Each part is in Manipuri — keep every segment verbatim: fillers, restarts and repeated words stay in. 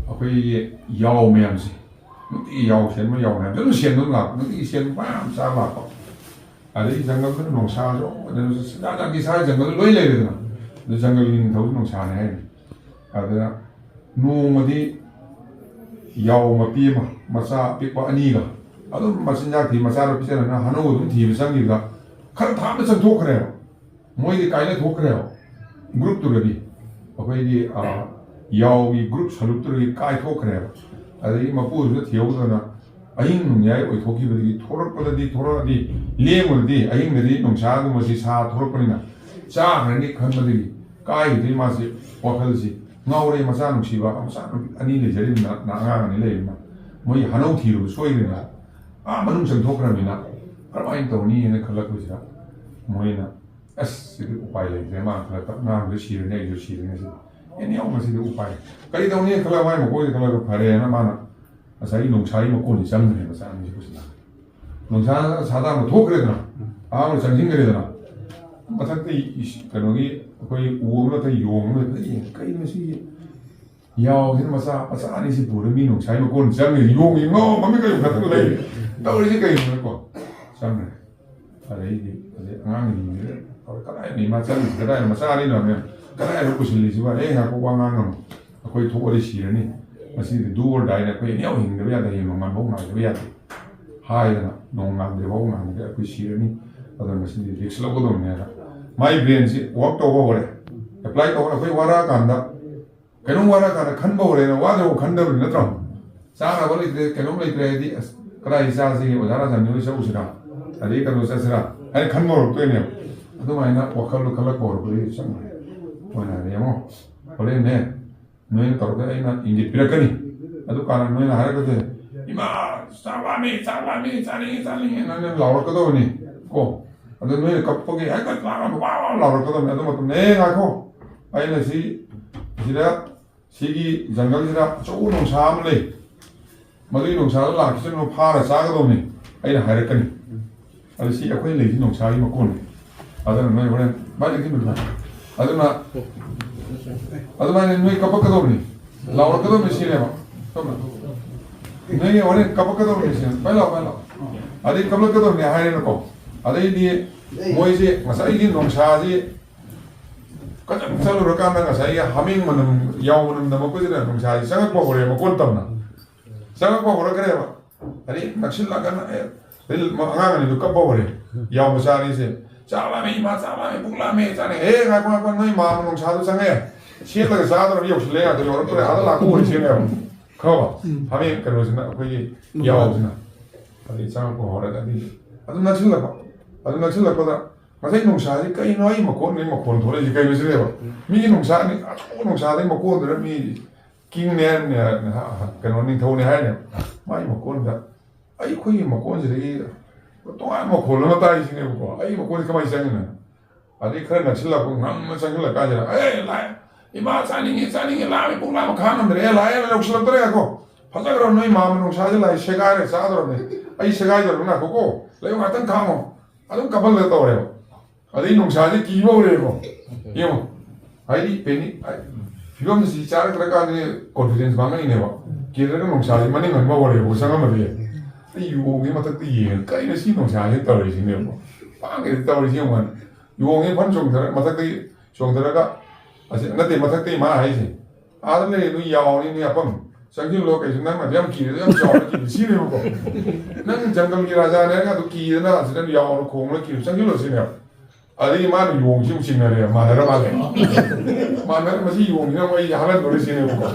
ꯑꯩꯈꯣꯏꯒꯤ ꯌꯥꯎ ꯃꯌꯥꯝꯁꯦ, ꯅꯨꯡꯇꯤꯒꯤ ꯌꯥꯎ ꯁꯦꯟꯕ, ꯌꯥꯎ ꯃꯌꯥꯝꯁꯦ ꯑꯗꯨꯝ ꯁꯦꯟꯕ ꯑꯗꯨꯝ ꯂꯥꯛꯄ, ꯅꯨꯡꯇꯤꯒꯤ ꯁꯦꯟꯕ ꯃꯌꯥꯝ ꯆꯥꯕ ꯂꯥꯛꯄ꯫ ꯑꯗꯩ ꯖꯪꯒꯜꯗꯨꯅ ꯅꯣꯡꯁꯥꯁꯨ, ꯑꯗꯨꯅ ꯖꯥꯠ ꯖꯥꯠꯀꯤ ꯁꯥ ꯖꯪꯒꯜꯗ ꯂꯣꯏ ꯂꯩꯔꯦꯗꯅ꯫ ꯑꯗꯨ ꯖꯪꯒꯜꯒꯤ ꯅꯤꯡꯊꯧꯁꯨ ꯅꯣꯡꯁꯥꯅꯦ ꯍꯥꯏꯅꯤ꯫ ꯑꯗꯨꯅ ꯅꯣꯡꯃꯗꯤ ꯌꯥꯎ ꯃꯄꯤ ꯑꯃ, ꯃꯆꯥ ꯑꯄꯤꯛꯄ ꯑꯅꯤꯒ, ꯑꯗꯨꯝ ꯃꯆꯤꯟꯖꯥꯛ ꯊꯤ, ꯃꯆꯥꯗꯣ ꯄꯤꯖꯅꯕ ꯍꯅꯧ ꯑꯗꯨꯝ ꯊꯤꯕ ꯆꯪꯈꯤꯕꯗ, ꯈꯔ ꯊꯥꯞꯅ ꯆꯪꯊꯣꯛꯈ꯭ꯔꯦꯕ꯫ ꯃꯣꯏꯗꯤ ꯀꯥꯏꯅ ꯊꯣꯛꯈ꯭ꯔꯦꯕ꯫ ꯒ꯭ꯔꯨꯞꯇꯨꯗꯗꯤ, ꯑꯩꯈꯣꯏꯒꯤ, ꯑ, ꯌꯥꯎꯒꯤ ꯒ꯭ꯔꯨꯞ ꯁꯂꯨꯛꯇꯨꯗꯒꯤ ꯀꯥꯏꯊꯣꯛꯈ꯭ꯔꯦꯕ꯫ ꯑꯗꯒꯤ ꯃꯄꯨꯗꯨꯅ ꯊꯤꯍꯧꯗꯅ, ꯑꯍꯤꯡ ꯅꯣꯡꯌꯥꯏ ꯑꯣꯏꯊꯣꯛꯈꯤꯕꯗꯒꯤ, ꯊꯣꯔꯛꯄꯗꯗꯤ, ꯊꯣꯔꯛꯑꯗꯤ, ꯂꯦꯡꯕꯗꯗꯤ, ꯑꯍꯤꯡꯗꯗꯤ ꯅꯣꯡꯁꯥꯒꯨꯝꯕꯁꯤ ꯁꯥ ꯊꯣꯔꯛꯄꯅꯤꯅ ꯆꯥꯈ꯭ꯔꯅꯤ ꯈꯟꯕꯗꯒꯤ, ꯀꯥꯏꯈꯤꯗꯣꯏ ꯃꯥꯁꯦ, ꯋꯥꯈꯜꯁꯤ ꯉꯥꯎꯔꯦ꯫ ꯃꯆꯥ ꯅꯨꯡꯁꯤꯕ, ꯃꯆꯥ ꯅꯨꯄꯤ ꯑꯅꯤ ꯂꯩꯖꯔꯤꯕꯅ, ꯑꯉꯥꯡ ꯑꯅꯤ ꯂꯩꯔꯤꯕꯅ, ꯃꯣꯏ ꯍꯅꯧ ꯊꯤꯔꯨꯕ ꯁꯣꯏꯗ꯭ꯔꯤꯕꯅ, ꯑꯥ ꯃꯅꯨꯡ ꯆꯪꯊꯣꯛꯈ꯭ꯔꯕꯅꯤꯅ, ꯀꯔꯝꯍꯥꯏꯅ ꯇꯧꯅꯤ ꯍꯥꯏꯅ ꯈꯜꯂꯛꯄꯁꯤꯗ, ꯃꯣꯏꯅ, "ꯑꯁ, ꯁꯤꯗꯤ ꯎꯄꯥꯏ ꯂꯩꯇ꯭ꯔꯦ, ꯃꯥ ꯈꯔ ꯑꯉꯥꯡꯁꯨ ꯁꯤꯔꯅꯤ, ꯑꯩꯁꯨ ꯁꯤꯔꯅꯤ ꯁꯤꯗꯤ꯫ ꯑꯦꯅꯤ ꯍꯥꯎ ꯃꯁꯤꯗꯤ ꯎꯄꯥꯏ ꯀꯔꯤ ꯇꯧꯅꯤ?" ꯈꯜꯂꯒ, ꯃꯥꯏ ꯃꯀꯣꯏꯗ ꯈꯜꯂꯒ, ꯐꯔꯦꯅ ꯃꯥꯅ ꯉꯁꯥꯏꯒꯤ ꯅꯣꯡꯁꯥꯒꯤ ꯃꯀꯣꯟꯁꯤ ꯆꯪꯈ꯭ꯔꯦ, ꯃꯆꯥ ꯑꯅꯤꯁꯤ ꯄꯨꯁꯤꯜꯂꯒ꯫ ꯅꯣꯡꯁꯥ ꯁꯥꯗꯥ ꯑꯃ ꯊꯣꯛꯈ꯭ꯔꯦꯗꯅ, ꯑꯍꯥꯟꯕ ꯆꯪꯁꯤꯟꯈ꯭ꯔꯦꯗꯅ, ꯃꯊꯛꯇ ꯏꯁ-, ꯀꯩꯅꯣꯒꯤ, ꯑꯩꯈꯣꯏ ꯎ ꯑꯃ ꯃꯊꯛꯇ ꯌꯣꯡ ꯑꯃ ꯂꯩꯕ, "ꯑꯦ, ꯀꯩꯅꯣ ꯁꯤꯒꯤ ꯌꯥꯎꯁꯤꯅ ꯃꯆꯥ, ꯃꯆꯥ ꯑꯅꯤꯁꯤ ꯄꯨꯔ ꯃꯤ ꯅꯣꯡꯁꯥꯒꯤ ꯃꯀꯣꯟ ꯆꯪꯉꯦ, ꯌꯣꯡꯒꯤ ꯉꯥꯎ ꯃꯃꯤꯠ ꯀꯩ ꯈꯛꯇ ꯂꯩ, ꯇꯧꯔꯤꯁꯤ ꯀꯩꯅꯣꯅꯀꯣ?" ꯆꯪꯈ꯭ꯔꯦ꯫ ꯑꯗꯩꯗꯤ ꯑꯗꯩ ꯑꯉꯥꯡꯁꯤꯡꯁꯤꯗ, "ꯀꯗꯥꯏꯗ ꯏꯃꯥ ꯆꯠꯂꯤꯁꯤ? ꯀꯗꯥꯏꯗ ꯃꯆꯥ ꯑꯅꯤꯅꯣ ꯃꯌꯥꯝ? ꯀꯗꯥꯏꯗ ꯄꯨꯁꯤꯜꯂꯤꯁꯤꯕꯣ? ꯑꯦ, ꯉꯥꯏꯈꯣ, ꯋꯥ ꯉꯥꯡꯒꯅꯨ꯫ ꯑꯩꯈꯣꯏ ꯊꯣꯛꯑꯗꯤ ꯁꯤꯔꯅꯤ꯫ ꯃꯁꯤꯗꯤ do or die ꯅꯤ, ꯑꯩꯈꯣꯏ ꯑꯅꯤ ꯌꯥꯎ ꯍꯤꯡꯗꯕ ꯌꯥꯗꯦ, ꯍꯌꯦꯡ ꯅꯣꯡꯉꯥꯟꯕ ꯐꯥꯎ ꯉꯥꯏꯗꯕ ꯌꯥꯗꯦ" ꯍꯥꯏꯗꯅ, "ꯅꯣꯡ ꯉꯥꯟꯗ꯭ꯔꯤꯐꯥꯎ ꯉꯥꯏꯗ꯭ꯔꯦ, ꯑꯩꯈꯣꯏ ꯁꯤꯔꯅꯤ꯫ ꯑꯗꯨꯅ ꯉꯁꯤꯗꯤ risk ꯂꯧꯒꯗꯧꯕꯅꯦꯅ" ꯃꯥꯏ brain ꯁꯤ work ꯇꯧꯕ ꯍꯧꯔꯦ, apply ꯇꯧꯕ꯫ ꯑꯩꯈꯣꯏ ꯋꯥꯔꯛꯑꯀꯥꯟꯗ, ꯀꯩꯅꯣꯝ ꯋꯥꯔꯛꯑꯀꯥꯟꯗ ꯈꯟꯕ ꯍꯧꯔꯦꯅ, ꯋꯥꯗ꯭ꯔꯤꯐꯥꯎ ꯈꯟꯗꯕꯅꯤ ꯅꯠꯇ꯭ꯔꯣ? ꯆꯥꯅꯕ ꯂꯩꯇ꯭ꯔꯦ, ꯀꯩꯅꯣꯝ ꯂꯩꯇ꯭ꯔꯦ ꯍꯥꯏꯗꯤ, "ꯑꯁ, ꯀꯗꯥꯏ ꯆꯥꯁꯤꯒꯦ? ꯑꯣꯖꯥ ꯔꯥꯖꯟ ꯍꯣꯏ ꯆꯠꯂꯨꯁꯤꯔꯥ? ꯑꯗꯩ ꯀꯩꯅꯣ ꯆꯠꯁꯤꯔꯥ?" ꯍꯥꯏꯅ ꯈꯟꯕ ꯍꯧꯔꯛꯇꯣꯏꯅꯦꯕ꯫ ꯑꯗꯨꯃꯥꯏꯅ ꯋꯥꯈꯜꯗꯣ ꯈꯜꯂꯛꯄ ꯍꯧꯔꯛꯄꯗꯒꯤ ꯆꯪꯉꯦ꯫ ꯃꯣꯏꯅ ꯍꯥꯏꯔꯦ, "ꯌꯦꯡꯉꯣ, ꯍꯣꯔꯦꯟꯅꯦ, ꯅꯣꯏꯅ ꯇꯧꯔꯒ ꯑꯩꯅ ꯏꯪꯒꯤꯠ ꯄꯤꯔꯛꯀꯅꯤ꯫ ꯑꯗꯨꯀꯥꯟꯗ ꯅꯣꯏꯅ ꯍꯥꯏꯔꯛꯀꯗꯣꯏ, 'ꯏꯃꯥ, ꯆꯥꯛ ꯂꯥꯝꯃꯤ, ꯆꯥꯛ ꯂꯥꯝꯃꯤ, ꯆꯥꯅꯤꯡꯉꯤ, ꯆꯥꯅꯤꯡꯉꯤ' ꯅꯣꯏꯅ ꯂꯥꯎꯔꯛꯀꯗꯧꯕꯅꯤ ꯀꯣ꯫ ꯑꯗꯣ ꯅꯣꯏꯅ ꯀꯞꯄꯒꯤ ꯍꯦꯛꯇ ꯂꯥꯎꯔꯒ ꯋꯥ ꯋꯥ ꯂꯥꯎꯔꯛꯀꯗꯧꯕꯅꯤ꯫ ꯑꯗꯨ ꯃꯇꯝꯗ, 'ꯑꯦ, ꯉꯥꯏꯈꯣ, ꯑꯩꯅ ꯁꯤ, ꯁꯤꯗ, ꯁꯤꯒꯤ ꯖꯪꯒꯜꯁꯤꯗ ꯑꯆꯧꯕ ꯅꯣꯡꯁꯥ ꯑꯃ ꯂꯩ꯫ ꯃꯗꯨꯒꯤ ꯅꯣꯡꯁꯥꯗ ꯂꯥꯛꯈꯤꯁꯅꯨ, ꯐꯥꯔ ꯆꯥꯒꯗꯧꯕꯅꯤ,' ꯑꯩꯅ ꯍꯥꯏꯔꯛꯀꯅꯤ꯫ ꯑꯗꯨ ꯁꯤ ꯑꯩꯈꯣꯏ ꯂꯩꯁꯤ ꯅꯣꯡꯁꯥꯒꯤ ꯃꯀꯣꯟꯅꯤ꯫ ꯑꯗꯨꯅ ꯅꯣꯏ ꯍꯣꯔꯦꯟ ꯃꯥꯏ ꯂꯩꯁꯤ ꯅꯣꯡꯁꯥ꯫ ꯑꯗꯨꯅ ꯑꯗꯨꯃꯥꯏꯅ ꯅꯣꯏ ꯀꯞꯄꯛꯀꯗꯧꯕꯅꯤ꯫ ꯂꯥꯎꯔꯛꯀꯗꯧꯕꯅꯤ ꯁꯤꯅꯦꯕ꯫ ꯁꯣꯝꯗ꯫ ꯅꯣꯏꯒꯤ ꯍꯣꯔꯦꯟ ꯀꯞꯄꯛꯀꯗꯧꯕꯅꯤ ꯁꯤꯅꯦ꯫ ꯄꯥꯏ ꯂꯥꯎ, ꯄꯥꯏ ꯂꯥꯎ꯫ ꯑꯗꯩ ꯀꯞꯂꯛꯀꯗꯧꯕꯅꯤ ꯍꯥꯏꯔꯦꯅꯀꯣ꯫ ꯑꯗꯩꯗꯤ ꯃꯣꯏꯁꯦ ꯉꯁꯥꯏꯒꯤ ꯅꯨꯡꯁꯥꯁꯤ ꯀꯆꯪ ꯆꯠꯂꯨꯔꯀꯥꯟꯗ ꯉꯁꯥꯏꯒꯤ ꯍꯥꯃꯦꯡ ꯃꯅꯝ, ꯌꯥꯎ ꯃꯅꯝ ꯅꯝꯃꯛꯄꯁꯤꯗ ꯅꯨꯡꯁꯥꯁꯤ ꯆꯪꯉꯛꯄ ꯍꯧꯔꯦ ꯃꯀꯣꯟ ꯇꯝꯅ꯫ ꯆꯪꯉꯛꯄ ꯍꯧꯔꯛꯈ꯭ꯔꯦꯕ꯫ ꯑꯗꯩ ꯅꯛꯁꯤꯜꯂꯛꯑꯒꯅ, ꯑꯦ, ꯑꯗꯩ ꯑꯉꯥꯡ ꯑꯅꯤꯗꯨ ꯀꯞꯄ ꯍꯧꯔꯦ꯫ ꯌꯥꯎ ꯃꯆꯥ ꯑꯅꯤꯁꯦ, "ꯆꯥꯛ ꯂꯥꯝꯃꯦ, ꯏꯃꯥ, ꯆꯥꯛ ꯂꯥꯝꯃꯦ, ꯄꯨꯛ ꯂꯥꯝꯃꯦ, ꯆꯥꯅꯤꯡꯉꯦ꯫ ꯑꯦ, ꯉꯥꯏꯈꯣ, ꯉꯥꯏꯈꯣ, ꯅꯣꯏ ꯃꯥ ꯅꯨꯡꯁꯥꯗꯨ ꯆꯪꯉꯦ꯫ ꯁꯦꯠꯂꯒ ꯆꯥꯗꯧꯔꯕ ꯌꯧꯁꯤꯜꯂꯦ ꯉꯥꯛꯇ ꯌꯧꯔꯛꯇ꯭ꯔꯦ꯫ ꯑꯥꯗ ꯂꯥꯛꯄ ꯑꯣꯏꯔꯁꯦꯅꯦꯕ꯫ ꯈꯪꯉꯕ? ꯎꯝ꯫ ꯍꯥꯃꯦꯡ ꯀꯩꯅꯣꯁꯤꯅ, ꯑꯩꯈꯣꯏꯒꯤ ꯌꯥꯎꯁꯤꯅ꯫ ꯑꯗꯩ ꯆꯪꯉꯛꯄ ꯍꯧꯔꯒ ꯑꯗꯩ ꯑꯗꯨꯝ ꯅꯛꯁꯤꯜꯂꯛꯄ꯫ ꯑꯗꯨꯝ ꯅꯛꯁꯤꯜꯂꯛꯄꯗ ꯉꯁꯥꯏ ꯅꯨꯡꯁꯥꯁꯤ ꯀꯩꯅꯣ, ꯑꯩ ꯃꯈꯣꯟ, ꯑꯩ ꯃꯈꯣꯟ ꯊꯣꯛꯂꯛꯏꯁꯤ ꯀꯩꯅꯣ ꯁꯤꯅꯦꯕ꯫ ꯃꯤꯒꯤ ꯅꯨꯡꯁꯥꯅꯤ, ꯑꯆꯧꯕ ꯅꯨꯡꯁꯥꯗꯩ ꯃꯈꯣꯟꯗꯨꯅ ꯃꯤ ꯀꯤꯡꯅꯦ ꯍꯥꯏꯕꯅꯦ, ꯀꯩꯅꯣ, ꯅꯤꯡꯊꯧꯅꯦ ꯍꯥꯏꯅꯦ꯫ ꯃꯥꯒꯤ ꯃꯈꯣꯟꯗ ꯑꯩꯈꯣꯏꯒꯤ ꯃꯈꯣꯟꯁꯤꯗꯒꯤ ꯇꯣꯉꯥꯟꯕ ꯃꯈꯣꯜ ꯑꯃ ꯇꯥꯏꯁꯤꯅꯦꯕꯀꯣ꯫ ꯑꯩ ꯃꯈꯣꯟꯁꯤ ꯀꯃꯥꯏꯅ ꯆꯪꯉꯤꯅꯣ? ꯑꯗꯩ ꯈꯔ ꯅꯛꯁꯤꯜꯂꯛꯄ, ꯉꯝꯅ ꯆꯪꯁꯤꯜꯂꯛ ꯀꯥꯟꯁꯤꯗ, "ꯑꯦ, ꯂꯥꯛꯑꯦ, ꯏꯃꯥ ꯆꯥꯅꯤꯡꯉꯦ, ꯆꯥꯅꯤꯡꯉꯦ, ꯂꯥꯝꯃꯦ, ꯄꯨꯛ ꯂꯥꯝꯃꯦ, ꯈꯥꯡ ꯉꯝꯗ꯭ꯔꯦ, ꯑꯦ, ꯂꯥꯛꯑꯦ, ꯌꯧꯁꯤꯜꯂꯛꯇꯣꯔꯦ, ꯉꯥꯏꯈꯣ, ꯐꯖꯈ꯭ꯔꯕ ꯅꯣꯏ ꯃꯥ ꯅꯨꯡꯁꯥꯁꯦ ꯂꯥꯛꯑꯦ, ꯁꯦꯒꯥꯏꯔꯦ, ꯆꯥꯗꯧꯔꯕꯅꯦ, ꯑꯩ ꯁꯦꯒꯥꯏꯗꯧꯔꯕꯅꯦ, ꯉꯥꯏꯈꯣꯀꯣ, ꯂꯩꯌꯨ, ꯉꯥꯛꯇꯪ ꯈꯥꯡꯉꯣ", ꯑꯗꯨꯝ ꯀꯞꯍꯜꯂꯒ ꯇꯧꯔꯦꯕ꯫ ꯑꯗꯩ ꯅꯨꯡꯁꯥꯁꯦ ꯀꯤꯕ ꯍꯧꯔꯛꯑꯦꯕ꯫ ꯌꯦꯡꯉꯣ, ꯍꯥꯏꯗꯤ ꯄꯦꯅꯤꯛ, ꯍꯥꯏ-, ꯐꯤꯕꯝꯁꯤ ꯆꯥꯔꯛꯇ꯭ꯔꯀꯥꯟꯗꯗꯤ ꯀꯣꯟꯐꯤꯗꯦꯟꯁ ꯃꯥꯡꯉꯛꯏꯅꯦꯕ꯫ ꯀꯤꯔꯒ ꯅꯨꯡꯁꯥꯁꯦ ꯃꯅꯤꯡ ꯍꯟꯕ ꯍꯧꯔꯛꯑꯦꯕ, ꯆꯪꯉꯝꯃꯗꯤ꯫ ꯑꯩ ꯌꯣꯡꯒꯤ ꯃꯊꯛꯇ ꯌꯦꯡꯉꯒ, "ꯀꯩꯅꯣ ꯁꯤ ꯅꯨꯡꯁꯥꯁꯦ ꯇꯧꯔꯤꯁꯤꯅꯦꯕ? ꯄꯥꯡꯒꯦꯗꯤ ꯇꯧꯔꯤꯁꯤ ꯌꯦꯡꯉꯣ"꯫ ꯌꯣꯡꯁꯦ ꯐꯟ ꯆꯣꯡꯊꯔ-, ꯃꯊꯛꯇꯒꯤ ꯆꯣꯡꯊꯔꯒ, ꯑꯁꯤ ꯅꯠꯇꯦ, ꯃꯊꯛꯇꯒꯤ ꯃꯥ ꯍꯥꯏꯁꯦ, "ꯑꯥꯗ ꯂꯩꯔꯦ ꯅꯣꯏ ꯌꯥꯎꯔꯤꯅꯦ ꯑꯄꯪ꯫ ꯆꯪꯁꯤꯜꯂꯣ, ꯀꯩꯁꯨ ꯅꯪꯅ ꯑꯗꯨ ꯌꯥꯝ ꯀꯤꯔꯦ, ꯑꯗꯨ ꯌꯥꯝ ꯆꯥꯎꯅ ꯀꯤꯔꯦ", ꯁꯤꯅꯦꯕꯀꯣ꯫ "ꯅꯪ ꯖꯪꯒꯜꯒꯤ ꯔꯥꯖꯥꯅꯦ ꯍꯥꯏꯔꯒ ꯑꯗꯨ ꯀꯤꯗꯅ ꯑꯁꯤꯗ ꯌꯥꯎꯔ ꯈꯣꯡꯅ ꯀꯤꯔꯦ, ꯆꯪꯁꯤꯜꯂꯣ", ꯁꯤꯅꯦꯕ꯫ ꯑꯗꯒꯤ ꯃꯥꯅ ꯌꯣꯡꯁꯤ ꯑꯃꯨꯛ ꯆꯤꯡꯅꯔꯦ, ꯃꯥꯟꯅꯔ ꯃꯥꯜꯂꯦ꯫ ꯃꯥꯟꯅꯔ ꯃꯁꯤ ꯌꯣꯡꯁꯤꯅ ꯑꯃꯨꯛ ꯑꯩ ꯍꯥꯠꯍꯟꯗꯣꯔꯦ ꯁꯤꯅꯦꯕꯀꯣ꯫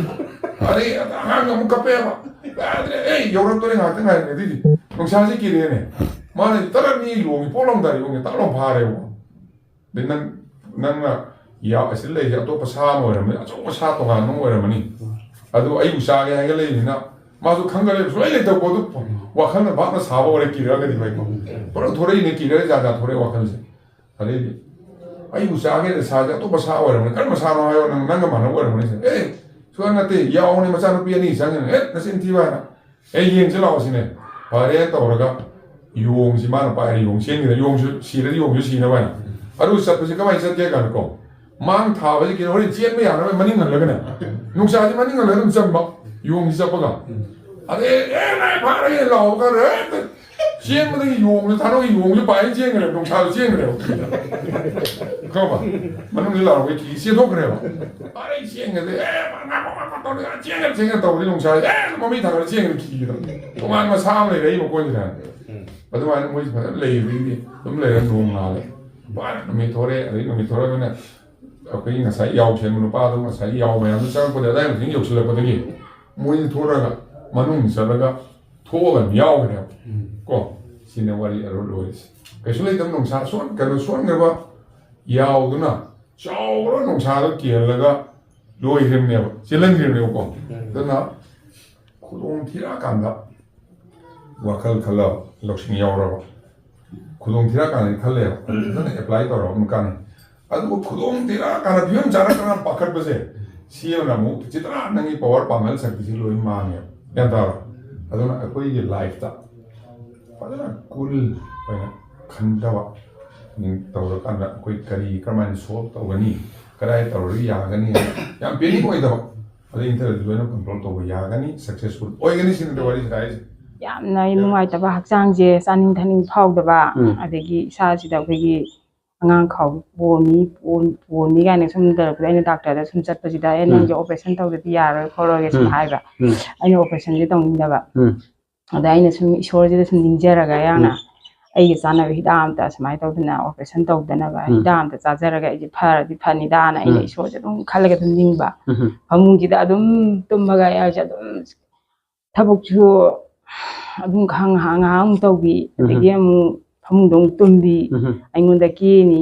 ꯑꯗꯩ ꯑꯉꯥꯡꯅ ꯑꯃꯨꯛ ꯀꯞꯄꯦꯕ꯫ "ꯌꯥꯗ꯭ꯔꯦ, ꯑꯦ, ꯌꯧꯔꯛꯇꯣꯔꯦ, ꯉꯥꯏꯍꯥꯛꯇꯪ ꯉꯥꯏꯔꯦ", ꯑꯗꯩꯗꯤ ꯅꯨꯡꯁꯥꯁꯤ ꯀꯤꯔꯦꯅꯦ꯫ ꯃꯥꯅ ꯇꯔꯛ ꯃꯤ ꯌꯣꯡꯁꯤ ꯄꯣꯛ ꯂꯥꯎ ꯇꯥꯔꯦ, ꯌꯣꯡꯁꯤ ꯇꯥꯛ ꯂꯥꯎ ꯐꯥꯔꯦꯕꯀꯣ꯫ ꯑꯗꯩ ꯅꯪ, ꯅꯪꯅ ꯌꯥ-, ꯑꯁꯤꯗ ꯂꯩꯔꯤꯁꯦ ꯑꯇꯣꯞꯄ ꯁꯥ ꯑꯃ ꯑꯣꯏꯔꯝꯃꯅꯤ, ꯑꯆꯧꯕ ꯁꯥ ꯇꯣꯉꯥꯟꯕ ꯑꯃ ꯑꯣꯏꯔꯝꯃꯅꯤ꯫ ꯑꯗꯨ ꯑꯩꯕꯨ ꯆꯥꯒꯦ ꯍꯥꯏꯒꯠꯂꯛꯏꯅꯤꯅ ꯃꯥꯁꯨ ꯈꯪꯒꯠꯂꯦꯕ, ꯁꯨꯡꯂꯩ ꯂꯩꯇꯕ ꯄꯣꯠꯇꯨ ꯋꯥꯈꯜꯅ ꯚꯥꯞꯅ ꯁꯥꯕ ꯑꯣꯏꯔꯦ, ꯀꯤꯔꯛꯑꯒꯗꯤ ꯚꯥꯏꯀꯣ꯫ ꯄꯨꯂꯞ ꯊꯣꯔꯛꯏꯅꯦ, ꯀꯤꯔꯛꯑꯦ, ꯖꯥꯠ ꯖꯥꯠ ꯊꯣꯔꯛꯑꯦ ꯋꯥꯈꯜꯁꯦ꯫ ꯑꯗꯩꯗꯤ ꯑꯩꯕꯨ ꯆꯥꯒꯦꯅ ꯁꯥꯁꯦ ꯑꯇꯣꯞꯄ ꯁꯥ ꯑꯣꯏꯔꯝꯃꯅꯤ, ꯀꯔꯝꯕ ꯁꯥꯅꯣ ꯍꯥꯏꯌꯣ, ꯅꯪ, ꯅꯪꯒ ꯃꯥꯟꯅꯕ ꯑꯣꯏꯔꯝꯃꯅꯤ꯫ "ꯑꯦ, ꯁꯨꯡꯌꯥ ꯅꯠꯇꯦ, ꯌꯥꯎꯅꯤ, ꯃꯆꯥꯅꯨꯄꯤ ꯑꯅꯤ ꯆꯪꯉꯤꯅꯦ", "ꯑꯦ, ꯅꯆꯤꯟ ꯊꯤꯕ" ꯍꯥꯏꯅ꯫ "ꯑꯦ, ꯌꯦꯡꯁꯤ ꯂꯥꯛꯑꯣ" ꯁꯤꯅꯦ꯫ ꯐꯔꯦ ꯇꯧꯔꯒ ꯌꯣꯡꯁꯤ ꯃꯥꯅ ꯄꯥꯏꯔꯦ, ꯌꯣꯡ ꯆꯦꯟꯈꯤꯗ, ꯌꯣꯡꯁꯨ ꯁꯤꯔꯗꯤ ꯌꯣꯡꯁꯨ ꯁꯤꯅꯕ ꯍꯥꯏꯅ꯫ ꯑꯗꯨ ꯆꯠꯄꯁꯤ ꯀꯃꯥꯏꯅ ꯆꯠꯀꯦ ꯀꯥꯟꯗꯀꯣ, ꯃꯥꯡ ꯊꯥꯕꯁꯤ ꯀꯩꯅꯣ, ꯍꯣꯔꯦꯟ ꯆꯦꯟꯕ ꯌꯥꯅꯕ ꯃꯅꯤꯡ ꯍꯜꯂꯒꯅꯦ, ꯅꯨꯡꯁꯥꯁꯤ ꯃꯅꯤꯡ ꯍꯜꯂꯒ ꯑꯗꯨꯝ ꯆꯪꯕ, ꯌꯣꯡꯁꯤ ꯆꯠꯄꯒ꯫ ꯑꯗꯩ "ꯑꯦ, ꯂꯥꯏ ꯐꯥꯔꯒꯦ" ꯂꯥꯎꯕ ꯀꯥꯟꯗ ꯍꯦꯛꯇ ꯆꯦꯟꯕꯗꯒꯤ ꯌꯣꯡꯁꯤ ꯊꯥꯗꯣꯛꯑ ꯌꯣꯡꯁꯤ ꯄꯥꯏ ꯆꯦꯟꯈ꯭ꯔꯦꯕ, ꯅꯨꯡꯁꯥꯗ ꯆꯦꯟꯈ꯭ꯔꯦꯕ꯫ ꯈꯪꯉꯕ? ꯃꯅꯨꯡꯗ ꯂꯥꯎꯔꯒ ꯀꯤ ꯆꯦꯟꯊꯣꯛꯈ꯭ꯔꯦꯕ꯫ ꯑꯗꯩ ꯆꯦꯟꯈ꯭ꯔꯗꯤ "ꯑꯦ, ꯉꯥꯏꯈꯣ, ꯉꯥꯏꯈꯣ" ꯇꯧꯔꯒ ꯆꯦꯟꯈ꯭ꯔꯦ, ꯆꯦꯟꯈ꯭ꯔꯦ ꯇꯧꯕꯗꯤ ꯅꯨꯡꯁꯥꯁꯦ ꯑꯦ ꯃꯃꯩ ꯊꯥꯡꯒꯠꯂ ꯆꯦꯟꯈ꯭ꯔꯦ ꯀꯤꯗꯅ꯫ ꯇꯣꯉꯥꯟ ꯃꯁꯥ ꯑꯃ ꯂꯩꯔꯛꯏ ꯃꯀꯣꯟꯁꯤꯗ꯫ ꯑꯗꯨꯃꯥꯏꯅ ꯃꯣꯏꯁꯤ ꯐꯖꯅ ꯂꯩꯕꯗꯒꯤꯗꯤ ꯑꯗꯨꯝ ꯂꯩꯔ ꯅꯣꯡ ꯉꯥꯜꯂꯦ꯫ ꯐꯖꯅ ꯅꯨꯃꯤꯠ ꯊꯣꯔꯛꯑꯦ, ꯑꯗꯩ ꯅꯨꯃꯤꯠ ꯊꯣꯔꯛꯑꯒꯅ ꯑꯩꯈꯣꯏꯒꯤ ꯉꯁꯥꯏ ꯌꯥꯎ ꯁꯦꯝꯕ ꯅꯨꯄꯥꯗꯣ ꯉꯁꯥꯏꯒꯤ ꯌꯥꯎ ꯃꯌꯥꯝꯗꯣ ꯆꯪꯉꯛꯄꯗ ꯑꯗꯥꯏ ꯃꯇꯨꯡ ꯌꯧꯁꯤꯜꯂꯛꯄꯗꯒꯤ ꯃꯣꯏꯗꯤ ꯊꯣꯔꯛꯑꯒ ꯃꯅꯨꯡ ꯆꯠꯂꯒ ꯊꯣꯛꯑꯒ ꯑꯗꯨꯝ ꯌꯥꯎꯈ꯭ꯔꯦꯕ꯫ ꯀꯣ, ꯁꯤꯅ ꯋꯥꯔꯤ ꯑꯔꯣꯏ ꯂꯣꯏꯔꯤꯁꯦ꯫ ꯀꯩꯁꯨ ꯂꯩꯇꯕ ꯅꯨꯡꯁꯥ ꯁꯣꯟ-, ꯀꯩꯅꯣ ꯁꯣꯟꯈ꯭ꯔꯕ ꯌꯥꯎꯗꯨꯅ ꯆꯥꯎꯔ ꯅꯨꯡꯁꯥꯗ ꯀꯤꯍꯜꯂꯒ ꯂꯣꯏꯈ꯭ꯔꯤꯕꯅꯦꯕ, ꯆꯦꯜꯍꯟꯈ꯭ꯔꯤꯕꯅꯦꯕꯀꯣ꯫ ꯑꯗꯨꯅ ꯈꯨꯗꯣꯡ ꯊꯤꯔꯛꯑꯀꯥꯟꯗ ꯋꯥꯈꯜ ꯈꯜꯂꯕ, ꯂꯧꯁꯤꯡ ꯌꯥꯎꯔꯕ, ꯈꯨꯗꯣꯡ ꯊꯤꯔꯛꯑꯀꯥꯟꯗꯗꯤ ꯈꯜꯂꯦꯕ, ꯐꯖꯅ ꯑꯦꯄ꯭ꯂꯥꯏ ꯇꯧꯔꯕ ꯑꯗꯨꯝ ꯀꯥꯟꯅꯩ꯫ ꯑꯗꯨꯕꯨ ꯈꯨꯗꯣꯡ ꯊꯤꯔꯛꯑꯀꯥꯟꯗ ꯐꯤꯕꯝ ꯆꯥꯔꯛꯇꯅ ꯄꯥꯈꯠꯄꯁꯦ, ꯁꯤ ꯑꯃꯅ ꯑꯃꯨꯛ ꯆꯤꯇ꯭ꯔꯥ ꯅꯪꯒꯤ ꯄꯋꯥꯔ ꯄꯥꯡꯒꯜ ꯁꯛꯇꯤꯁꯤ ꯂꯣꯏ ꯃꯥꯡꯉꯦꯕ꯫ ꯒ꯭ꯌꯥꯟ ꯇꯥꯔꯕ? ꯑꯗꯨꯅ ꯑꯩꯈꯣꯏꯒꯤ ꯂꯥꯏꯐꯇ ꯐꯖꯅ ꯀꯨꯜ ꯑꯣꯏꯅ ꯈꯟꯊꯕ ꯇꯧꯔꯀꯥꯟꯗ ꯑꯩꯈꯣꯏ ꯀꯔꯤ ꯀꯔꯝꯍꯥꯏꯅ ꯁꯣꯜꯕ ꯇꯧꯒꯅꯤ, ꯀꯗꯥꯏ ꯇꯧꯔꯗꯤ ꯌꯥꯒꯅꯤ, ꯌꯥꯝ ꯄꯦꯅꯤꯛ ꯑꯣꯏꯗꯕ, ꯑꯗꯩ ꯏꯟꯇꯔꯅꯦꯠ ꯂꯣꯏꯅ ꯀꯟꯇ꯭ꯔꯣꯜ ꯇꯧꯕ ꯌꯥꯒꯅꯤ, ꯁꯛꯁꯦꯁꯐꯨꯜ ꯑꯣꯏꯒꯅꯤ ꯁꯤꯅꯤꯗ ꯋꯥꯔꯤꯁꯤꯗ ꯍꯥꯏꯁꯦ꯫ ꯌꯥꯝꯅ ꯅꯨꯡꯉꯥꯏꯇꯕ, ꯍꯛꯆꯥꯡꯁꯦ ꯆꯥꯅꯤꯡ ꯊꯛꯅꯤꯡ ꯐꯥꯎꯗꯕ, ꯎꯝ꯫ ꯑꯗꯒꯤ ꯏꯁꯥꯁꯤꯗ ꯑꯩꯈꯣꯏꯒꯤ ꯑꯉꯥꯡ ꯈꯥꯎ ꯄꯣꯝꯃꯤ, ꯄꯣꯝ-, ꯄꯣꯝꯃꯤ ꯀꯥꯏꯅ ꯁꯨꯝ ꯇꯧꯔꯛꯄꯗ ꯑꯩꯅ ꯗꯥꯛꯇꯔꯗ ꯁꯨꯝ ꯆꯠꯄꯁꯤꯗ "ꯑꯦ, ꯎꯝ꯫ ꯅꯪꯁꯦ ꯑꯣꯄꯔꯦꯁꯟ ꯇꯧꯗꯗꯤ ꯌꯥꯔꯣꯏ ꯈꯣꯠꯂꯣꯏꯒ" ꯁꯨꯝ ꯎꯝ꯫ ꯍꯥꯏꯕ꯫ ꯎꯝ꯫ ꯑꯩꯅ ꯑꯣꯄꯔꯦꯁꯟꯁꯦ ꯇꯧꯅꯤꯡꯗꯕ꯫ ꯎꯝ꯫ ꯑꯗ ꯑꯩꯅ ꯁꯨꯝ ꯏꯁꯣꯔꯁꯤꯗ ꯁꯨꯝ ꯅꯤꯡꯖꯔꯒ ꯌꯥꯝꯅ ꯎꯝ꯫ ꯑꯩꯒ ꯆꯥꯟꯅꯕ ꯍꯤꯗꯥꯛ ꯑꯝꯇ ꯁꯨꯃꯥꯏꯅ ꯇꯧꯗꯅ ꯑꯣꯄꯔꯦꯁꯟ ꯇꯧꯗꯅꯕ ꯎꯝ꯫ ꯍꯤꯗꯥꯛ ꯑꯝꯇ ꯆꯥꯖꯔꯒ ꯑꯩꯁꯦ ꯐꯔꯗꯤ ꯐꯅꯤꯗꯥꯅ ꯑꯩꯅ ꯎꯝ꯫ ꯏꯁꯣꯔꯁꯦ ꯑꯗꯨꯝ ꯈꯜꯂꯒ ꯑꯗꯨꯝ ꯅꯤꯡꯕ꯫ ꯎꯝ꯫ ꯐꯃꯨꯡꯁꯤꯗ ꯑꯗꯨꯝ ꯇꯨꯝꯃꯒ ꯑꯩꯁꯦ ꯑꯗꯨꯝ ꯊꯕꯛꯁꯨ ꯑꯗꯨꯝ ꯉꯥꯏꯍꯥꯛ, ꯉꯥꯏꯍꯥꯛ, ꯉꯥꯏꯍꯥꯛ ꯑꯃꯨꯛ ꯇꯧꯕꯤ, ꯎꯝ꯫ ꯑꯗꯒꯤ ꯑꯃꯨꯛ ꯐꯃꯨꯡꯗ ꯑꯃꯨꯛ ꯇꯨꯝꯕꯤ, ꯎꯝ꯫ ꯑꯩꯉꯣꯟꯗ ꯀꯦꯅꯤ,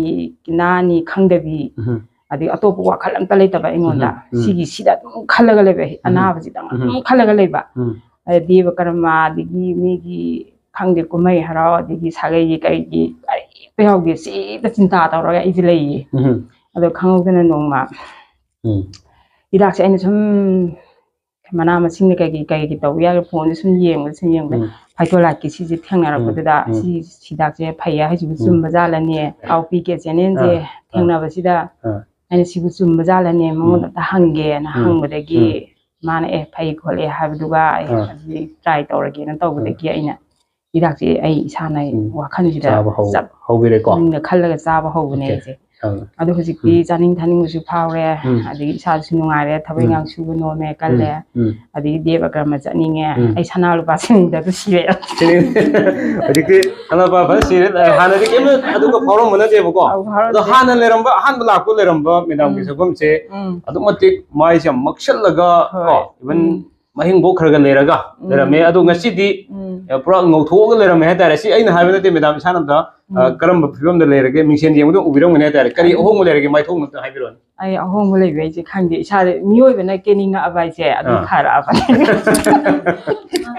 ꯅꯥꯅꯤ ꯈꯪꯗꯕꯤ, ꯎꯝ꯫ ꯑꯗꯒꯤ ꯑꯇꯣꯞꯄ ꯋꯥꯈꯜ ꯑꯝꯇ ꯂꯩꯇꯕ ꯑꯩꯉꯣꯟꯗ꯫ ꯎꯝ꯫ ꯎꯝ꯫ ꯁꯤꯒꯤ, ꯁꯤꯗ ꯑꯗꯨꯝ ꯈꯜꯂꯒ ꯂꯩꯕ, ꯎꯝ꯫ ꯑꯅꯥꯕꯁꯤꯗꯪ ꯎꯝ꯫ ꯑꯗꯨꯝ ꯈꯜꯂꯒ ꯂꯩꯕ꯫ ꯎꯝ꯫ ꯑꯗ ꯗꯦꯕ ꯀꯔꯃ, ꯑꯗꯒꯤ ꯃꯤꯒꯤ, ꯈꯪꯗꯦ, ꯀꯨꯝꯍꯩ ꯍꯔꯥꯎ, ꯑꯗꯒꯤ ꯁꯥꯒꯩꯒꯤ ꯀꯩꯒꯤ ꯀꯔꯤꯝꯇ ꯌꯥꯎꯗꯦ꯫ ꯁꯤꯗ ꯆꯤꯟꯇꯥ ꯇꯧꯔꯒ ꯑꯩꯁꯦ ꯂꯩꯌꯦ꯫ ꯎꯝ꯫ ꯑꯗꯣ ꯈꯪꯍꯧꯗꯅ ꯅꯣꯡꯃ ꯎꯝ꯫ ꯍꯤꯗꯥꯛꯁꯦ ꯑꯩꯅ ꯁꯨꯝ ꯃꯅꯥ ꯃꯁꯤꯡꯗ ꯀꯩꯒꯤ, ꯀꯩꯒꯤ ꯇꯧꯕ ꯌꯥꯒꯦ ꯐꯣꯟꯁꯦ ꯁꯨꯝ ꯌꯦꯡꯕꯗ, ꯁꯨꯝ ꯌꯦꯡꯕꯗ ꯎꯝ꯫ ꯐꯥꯏꯇꯣꯂꯥꯏꯠꯀꯤ ꯁꯤꯁꯦ ꯊꯦꯡꯅꯔꯛꯄꯗꯨꯗ ꯎꯝ꯫ ꯎꯝ꯫ ꯁꯤ ꯍꯤꯗꯥꯛꯁꯦ ꯐꯩ ꯍꯥꯏꯁꯤꯕꯨ ꯎꯝ꯫ ꯆꯨꯝꯕ ꯖꯥꯠꯂꯅꯦ? ꯑꯥ꯫ ꯀꯥꯎꯄꯤ ꯀꯦ ꯆꯦꯅꯦꯜꯁꯦ ꯑꯥ꯫ ꯑꯥ꯫ ꯊꯦꯡꯅꯕꯁꯤꯗ ꯑꯥ꯫ ꯑꯩꯅ ꯁꯤꯕꯨ ꯆꯨꯝꯕ ꯖꯥꯠꯂꯅꯦ, ꯃꯉꯣꯟꯗ ꯑꯝꯇ ꯍꯪꯒꯦꯅ ꯍꯪꯕꯗꯒꯤ ꯃꯥꯅ ꯑꯦ ꯐꯩ ꯈꯣꯠꯂꯦ ꯍꯥꯏꯕꯗꯨꯒ ꯑꯩ ꯑꯁꯤ ꯇ꯭ꯔꯥꯏ ꯇꯧꯔꯒꯦꯅ ꯇꯧꯕꯗꯒꯤ ꯑꯩꯅ ꯍꯤꯗꯥꯛꯁꯦ ꯑꯩ ꯏꯁꯥꯅ ꯎꯝ꯫ ꯋꯥꯈꯜꯁꯤꯗ ꯆꯥꯕ ꯍꯧ-, ꯆꯞ ꯍꯧꯕꯤꯔꯦꯀꯣ? ꯄꯨꯛꯅꯤꯡꯗ ꯈꯜꯂꯒ ꯆꯥꯕ ꯍꯧꯕꯅꯦ ꯑꯣꯀꯦ꯫ ꯑꯩꯁꯦ꯫ ꯑꯥ꯫ ꯑꯗꯣ ꯍꯧꯖꯤꯛꯇꯤ ꯎꯝ꯫ ꯆꯥꯅꯤꯡ ꯊꯛꯅꯤꯡꯕꯁꯨ ꯐꯥꯎꯔꯦ, ꯎꯝ꯫ ꯑꯗꯒꯤ ꯏꯁꯥꯁꯨ ꯅꯨꯡꯉꯥꯏꯔꯦ, ꯊꯕꯛ ꯎꯝ꯫ ꯏꯟꯈꯥꯡ ꯁꯨꯕ ꯅꯣꯝꯃꯦ, ꯀꯜꯂꯦ꯫ ꯎꯝ꯫ ꯎꯝ꯫ ꯑꯗꯒꯤ ꯗꯦꯕ ꯀꯔꯃ ꯆꯠꯅꯤꯡꯉꯦ꯫ ꯎꯝ꯫ ꯑꯩ ꯁꯅꯥ ꯂꯨꯄꯥ ꯁꯤꯡꯗ ꯑꯗꯨ ꯁꯤꯔꯦ꯫ ꯍꯧꯖꯤꯛꯇꯤ ꯁꯅꯥ ꯂꯨꯄꯥ ꯐꯖꯅ ꯁꯤꯔꯦ꯫ ꯍꯥꯟꯅꯗꯤ ꯀꯩꯝ ꯑꯗꯨꯒ ꯐꯥꯎꯔꯝꯕ ꯅꯠꯇꯦꯕꯀꯣ꯫ ꯑꯧ, ꯐꯥꯎꯔꯝꯗꯦ꯫ ꯑꯗꯣ ꯍꯥꯟꯅ ꯂꯩꯔꯝꯕ, ꯑꯍꯥꯟꯕ ꯂꯥꯛꯄ ꯂꯩꯔꯝꯕ ꯃꯦꯗꯥꯝꯒꯤ ꯎꯝ꯫ ꯁꯛꯐꯝꯁꯦ ꯎꯝ꯫ ꯑꯗꯨꯛ ꯃꯇꯤꯛ ꯃꯥꯏꯁꯦ ꯌꯥꯝ ꯃꯛꯁꯜꯂꯒ ꯍꯣꯏ꯫ ꯀꯣ, even ꯎꯝ꯫ ꯃꯍꯤꯡꯐꯧ ꯈꯔ ꯈꯔ ꯂꯩꯔꯒ ꯎꯝ꯫ ꯂꯩꯔꯝꯃꯦ꯫ ꯑꯗꯣ ꯉꯁꯤꯗꯤ, ꯎꯝ꯫ ꯑ, ꯄꯨꯔꯥ ꯉꯧꯊꯣꯛꯑꯒ ꯂꯩꯔꯝꯃꯦ ꯍꯥꯏꯇꯥꯔꯦ꯫ ꯁꯤ ꯑꯩꯅ ꯍꯥꯏꯕ ꯅꯠꯇꯦ, ꯃꯦꯗꯥꯝ ꯏꯁꯥꯅ ꯑꯝꯇ, ꯑ, ꯎꯝ꯫ ꯀꯔꯝꯕ ꯐꯤꯕꯝꯗ ꯂꯩꯔꯒꯦ, ꯃꯤꯡꯁꯦꯟ ꯌꯦꯡꯕꯗ ꯎꯕꯤꯔꯝꯒꯅꯤ ꯍꯥꯏꯇꯥꯔꯦ꯫ ꯀꯔꯤ ꯎꯝ꯫ ꯑꯍꯣꯡꯕ ꯂꯩꯔꯒꯦ, ꯃꯥꯏꯊꯣꯡ ꯑꯝꯇ ꯍꯥꯏꯕꯤꯔꯛꯑꯣꯅꯦ꯫ ꯑꯩ ꯑꯍꯣꯡꯕ ꯂꯩꯕ ꯍꯥꯏꯁꯦ ꯈꯪꯗꯦ꯫ ꯏꯁꯥꯗ ꯃꯤꯑꯣꯏꯕꯅ ꯀꯦꯅꯤꯡꯉꯛꯑꯕ ꯍꯥꯏꯁꯦ ꯑꯗꯨꯝ ꯑꯥ꯫ ꯐꯔꯛꯑꯕꯅꯦ꯫